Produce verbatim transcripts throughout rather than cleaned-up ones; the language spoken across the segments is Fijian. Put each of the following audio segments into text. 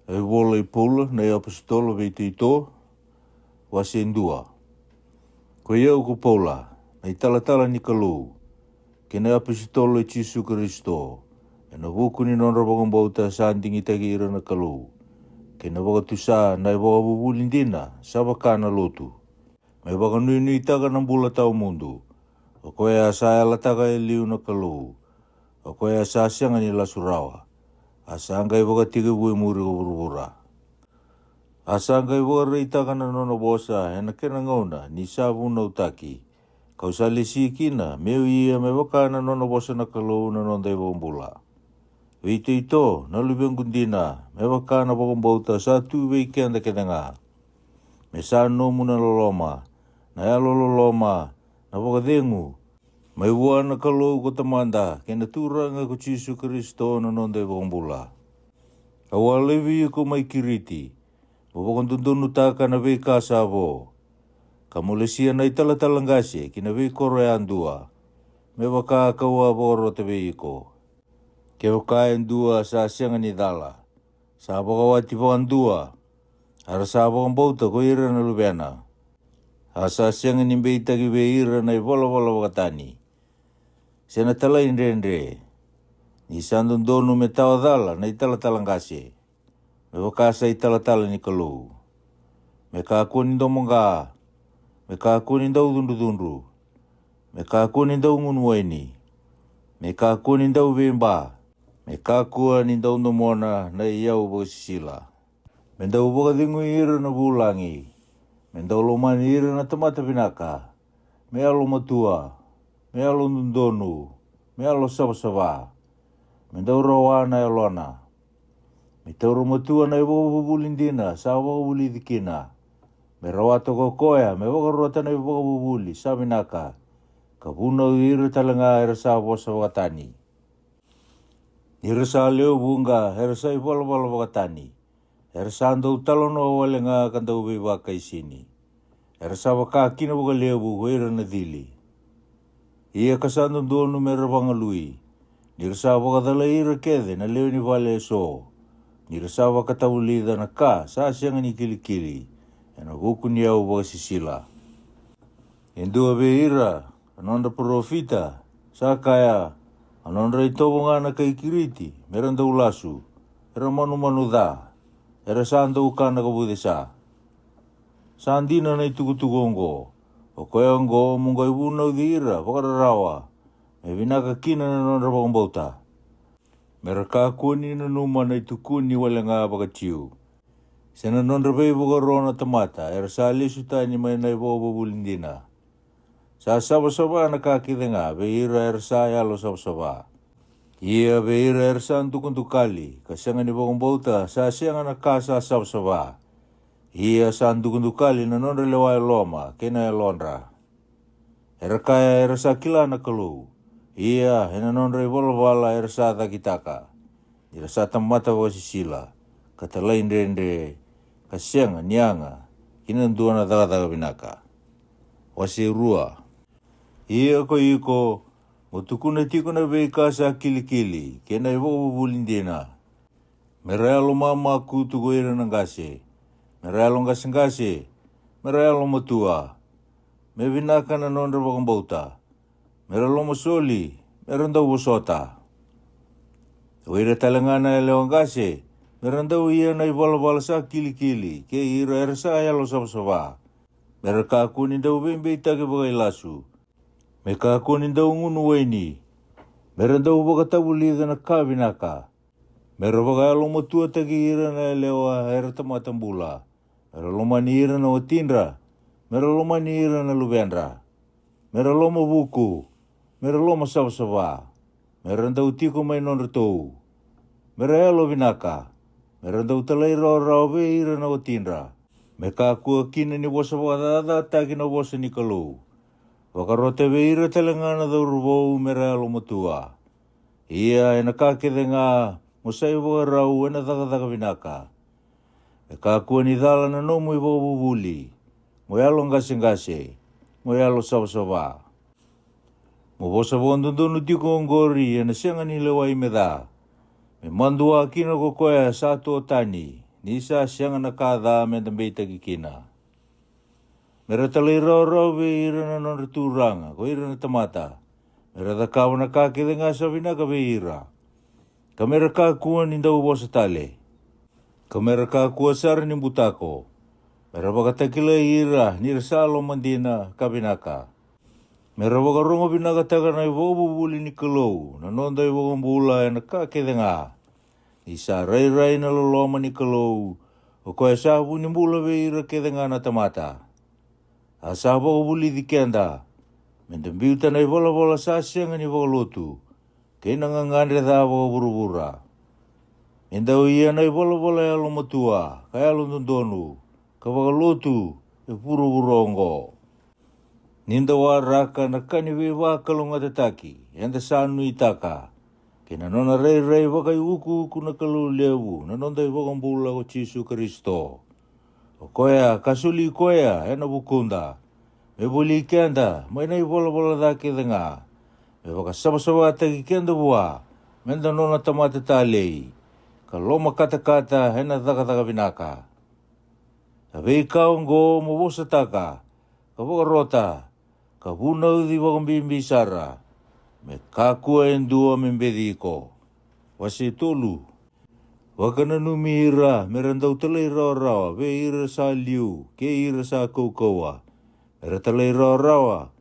Na ivola i Paula na iapositolo vei Tito. Wase dua. Ko i au ko Paula, na italatala ni Kalou, kei na iapositolo i Jisu Karisito, ena vuku ni nodra vakabauta sa digitaki ira na Kalou, kei na vakatusa na ivakavuvuli dina sa vaka na lotu, me vakanuinuitaka na bula tawamudu, o koya sa yalataka e liu na Kalou, o koya sa sega ni lasu rawa, a sa qai vakatekivu e muri ko vuravura. A sa qai vakaraitaka na nona vosa ena kena gauna ni sa vunautaki, kau sa lesi kina me'u ia me vaka na nona vosa na Kalou na noda iVakabula. Vei Tito na luvequ dina, me vaka na vakabauta sa tu vei keda kece ga, me sa nomu na loloma, na yalololoma, na vakacegu, mai vua na Kalou ko Tamada kei na Turaga ko Jisu Karisito na noda iVakabula. Au a laivi iko mai Kiriti, mo vakadodonutaka na veika sa vo, ka mo lesia na italatala qase ki na veikoro yadua, me vaka kau a vakarota vei iko. Kevaka e dua sa sega ni cala, sa vakawati vakadua, a ra sa vakabauta ko ira na luvena, a sa sega ni beitaki vei ira na ivalavala vakatani, se na talaidredre, ni sa dodonu me tawa cala na italatala qase, me vaka sa italatala ni Kalou, me kakua ni domoqa, me kakua ni dau cudrucudru, me kakua ni dau gunu waini, me kakua ni dau veiba, me kakua ni dau domona na iyau vakasisila, me dau vakacegui ira na vulagi, me dau lomani ira na tamata vinaka, me yalomatua, me yalododonu, me yalosavasava, me dau rawa na yalona, me taura matua na ivakavuvuli dina sa vakavulici kina, me rawata ko koya me vakarota na ivakavuvuli sa vinaka, ka vunauci ira tale ga era sa vosa vakatani. Ni ra sa lewe vuqa era sa ivalavala vakatani, era sa dau talanoa wale ga ka dau veivakaisini, era sa vaka kina vakalevu ko ira na cili. Ia ka sa dodonu me ra vagalui, ni ra sa vakacalai ira kece na lewe ni vale eso, ni ra sa vakatavulica na ka sa sega ni kilikili ena vuku ni yau vakasisila. E dua vei ira, a nodra parofita, sa kaya, a nodra itovo ga na kai Kiriti me ra dau lasu, era manumanu ca, era sa dau kana ka vucesa. Sa dina na itukutuku oqo, o koya oqo mo qai vunauci ira vakararawa, me vinaka kina na nodra vakabauta, me ra kakua ni nanuma na itukuni wale ga vakaJiu, se na nodra veivakaro na tamata era sa lesu tani mai na ivakavuvuli dina. Sa savasava na ka kece ga vei ira era sa yalosavasava. Ia vei ira era sa dukadukali ka sega ni vakabauta sa sega na ka sa savasava, ia sa dukadukali na nodra lewa e loma kei na yalodra. Era kaya era sa kila na Kalou, ia ena nodra ivalavala era sa cakitaka, ni ra sa tamata vakasisila, ka talaidredre, ka sega ni yaga ki na dua na cakacaka vinaka. Wase rua. Ia ko iko, mo tukuna tiko na veika sa kilikili kei na ivakavuvuli dina, me ra yalomamakutu ko ira na qase, me ra yaloqaseqase, me ra yalomatua, me vinaka na nodra vakabauta, me ra lomasoli, me ra dau vosota. O ira tale ga na yalewa qase, me ra dau ia na ivalavala sa kilikili kei ira era sa yalosavasava, me ra kakua ni dau veibeitaki vakailasu, me kakua ni dau gunu waini, me ra dau vakatavulica na ka vinaka, me ra vakayalomatuataki ira na yalewa era tamata bula, me ra lomani ira na watidra, me ra lomani ira na luvedra, me ra lomavuku, me ra lomasavasava, me ra dau tiko mai nodratou, me ra yalovinaka, me ra dau talairawarawa vei ira na watidra, me kakua kina ni vosa vakacacataki na vosa ni Kalou. Vakarota vei ira tale ga na cauravou me ra yalomatua. Ia ena ka kece ga mo sa ivakarau ena cakacaka vinaka. Me kakua ni cala na nomu ivakavuvuli, mo yaloqaseqase, mo yalosavasava. Mo vosa vakadodonu tiko oqori ena sega ni lewai me ca, me madua kina ko koya sa to tani, ni sa sega na ka ca me da beitaki kina. Me ra talairawarawa vei ira na nodra turaga ko ira na tamata, me ra cakava na ka kece ga sa vinaka vei ira, ka me ra kakua ni dau vosa tale, ka me ra kakua sara ni butako, me ra vakatakilai ira ni ra sa lomadina ka vinaka. Me ra vakarogo vinakataka na ivakavuvuli ni Kalou na noda ivakabula ena ka kece ga. Ni sa rairai na loloma ni Kalou, o koya sa vu ni bula vei ira kece ga na tamata. A sa vakavulici keda me da biuta na ivalavala sa sega ni vakalotu, kei na gagadre ca vakavuravura. Me dau ia na ivalavala yalomatua ka yalododonu ka vakalotu e vuravura oqo. Ni da waraka na ka ni veivakalougatataki eda sa nuitaka, kei na nona rairai vakaiukuuku na Kalou levu na noda ivakabula ko Jisu Karisito. O koya ka soli koya ena vukuda, me voli keda mai na ivalavala ca kece ga, me vakasavasavataki keda vua me da nona tamata talei, ka lomakatakata ena cakacaka vinaka. A veika oqo mo vosataka, ka vakarota, ka vunauci vakabibi sara, me kakua e dua me beci iko. Wase tolu. Vakananumi ira me ra dau talairawarawa vei ira sa liu kei ira sa kaukauwa, me ra talairawarawa,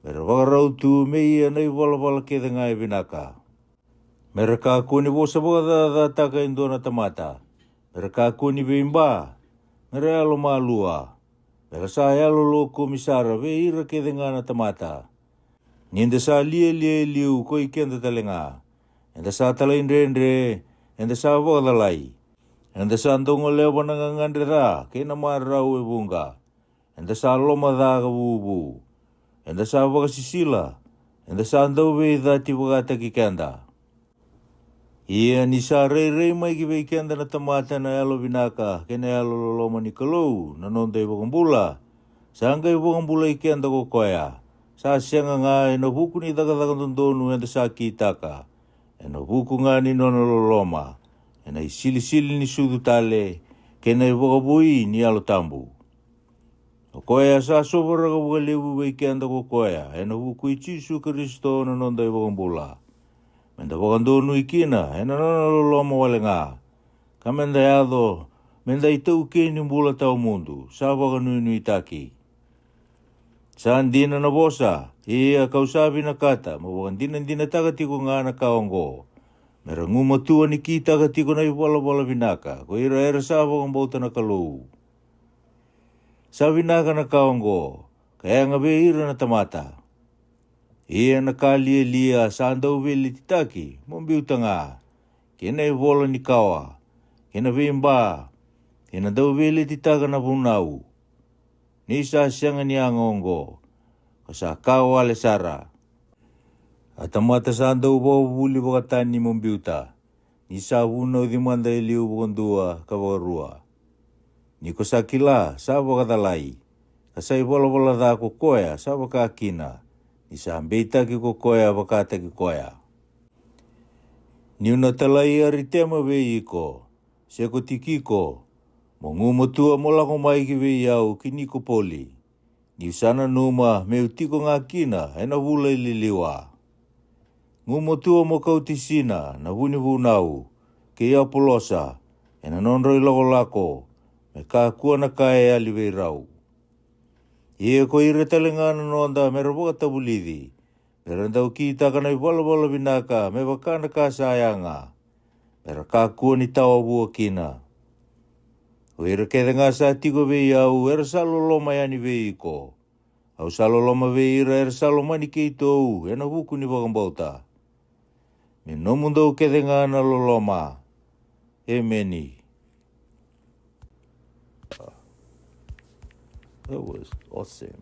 me ra vakarau tu me ia na ivalavala kece ga e vinaka. Me ra kakua ni vosa vakacacataka e dua na tamata, me ra kakua ni veiba, me ra yalomalua, me ra sa yalolokomi sara vei ira kece ga na tamata. Ni da sa lialia e liu ko i keda tale ga, eda sa talaidredre, eda sa vakacalai, eda sa dau goleva na gagadre ca kei na marau e vuqa, eda sa loma ca ka vuvu, eda sa vakasisila, eda sa dau veicati vakataki keda. Ia ni sa rairai mai ki vei keda na tamata na yalovinaka kei na yalololoma ni Kalou na noda ivakabula, sa qai vakabulai keda ko koya, sa sega ga ena vuku ni cakacaka dodonu eda sa kitaka, ena vuku ga ni nona loloma, ena isilisili ni sucu tale, kei na ivakavoui ni Yalo Tabu. O koya sa sovaraka vakalevu vei keda ko koya ena vuku i Jisu Karisito na noda ivakabula, me da vakadonui kina ena nona loloma wale ga, ka me da yaco me da itaukei ni bula tawa mudu sa vakanuinuitaki. Sa dina na vosa, ia kau sa vinakata mo vakadinadinataka tiko ga na ka oqo, me ra gumatua ni kitaka tiko na ivalavala vinaka ko ira era sa vakabauta na Kalou. Sa vinaka na ka oqo, ka yaga vei ira na tamata. Ia na ka lialia sa dau veiletitaki mo biuta ga, kei na ivola ni kawa, kei na veiba, kei na dau veiletitaka na vunau. Ni sa sega ni yaga oqo, ka sa ka wale sara. A tamata sa dau vakavuli vakatani mo biuta, ni sa vunauci mada e liu vakadua ka vakarua. Ni ko sa kila sa vakacalai, ka sa ivalavala ca ko koya sa vaka kina, ni sa beitaki ko koya vakataki koya. Niu na talai Aritema vei iko, se ko Tikiko, mo gumatua mo lako mai ki vei au ki Nikopoli. Niu sa nanuma meu tiko ga kina ena vula i liliwa. Gumatua mo kauti Sina na vunivunau, kei Apolosa, ena nodrau ilakolako, me kakua na ka e yali vei rau. Ia ko ira tale ga na noda me ra vakatavulici, me ra dau kitaka na ivalavala vinaka me vaka na ka sa yaga, me ra kakua ni tawa vua kina. O ira kece ga sa tiko vei au era sa loloma yani vei iko. Au sa loloma vei ira era sa lomani keitou ena vuku ni vakabauta. Me nomudou kece ga na loloma. Emeni. That was awesome.